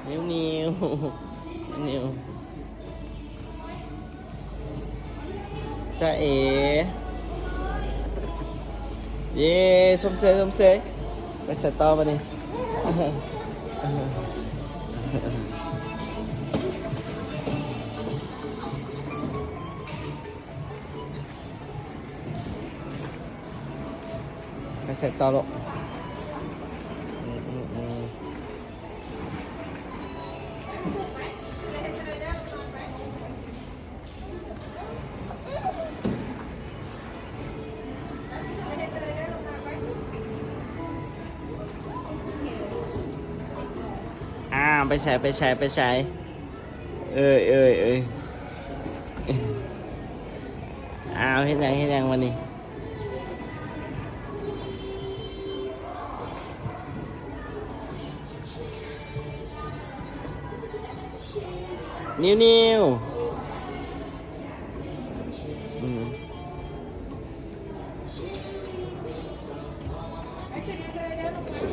ນິວນິວ ນິວ ຈ໊ະເອ ເຢ ຊົມເຊີຍ ຊົມເຊີຍ. ໄປໃສຕໍ່ບັດນີ້? ໄປໃສຕໍ່ລູກ? ອືມ ອືມ ອືມ. ອ້າວ ໄປໃສ ໄປໃສ ໄປໃສ? ເອີຍ ເອີຍ ເອີຍ ອ້າວ ເຮັດຫຍັງ ເຮັດຫຍັງບັດນີ້? ນິວນິວ ອືມ. ໄປຂຶ້ນມາເລີຍເດີລູກ